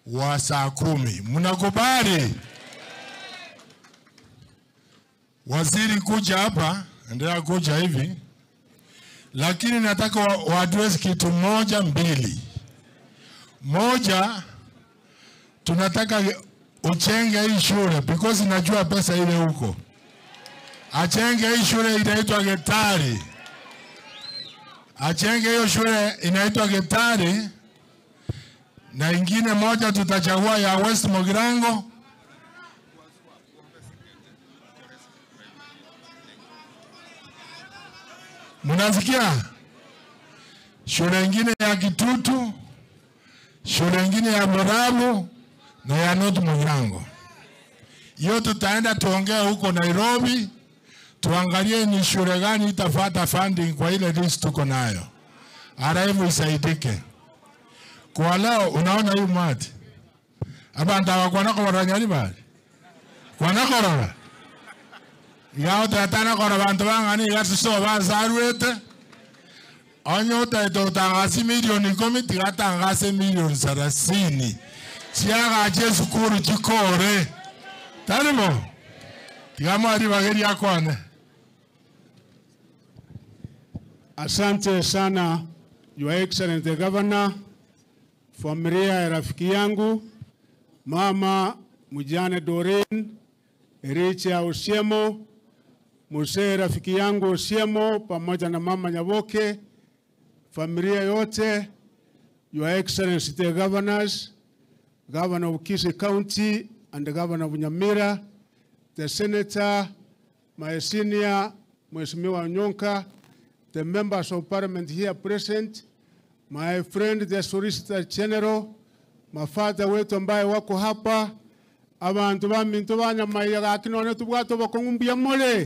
wa saa 10. Mnakubali? Waziri kuja hapa, endelea kuja hivi. Lakini nataka wa address kitu moja mbili. Moja, tunataka uchenge hii shule because najua pesa ile huko. Achenge hii shule inaitwa Getari. Achenge hiyo shule inaitwa Getari. Na ingine moja tutachagua ya West Mogirango. Mnasikia? Shule ingine ya Kitutu, shule ingine ya Borabu na ya North Mugirango. Hiyo tutaenda tuongee huko Nairobi, tuangalie ni shule gani itafuata funding kwa ile list tuko nayo. Araibu isaidike. Kwa leo unaona hii mwati. Abantu abakwana ko nyali bali. Kwana korora. Yao tatana kora bantu bangani gatuso bazarwete. Anyota etotangasi milioni 10 tigatangase milioni 30. Siaga Jesu kuru chikore. Tarimo. Tigamari bageri akwane. Asante sana Your Excellency the Governor, familia ya rafiki yangu Mama Mujane Doreen, Richa Osiemo, Mzee rafiki yangu Osiemo pamoja na Mama Nyaboke, familia yote, Your Excellency the Governors, Governor of Kisii County and the Governor of Nyamira, the Senator, my senior, Mheshimiwa Nyonka, the members of parliament here present, my friend the Solicitor General, mafata wetu ambaye wako hapa, abantu baminto banyamaiya gakinone tubwato bakongumbia mole.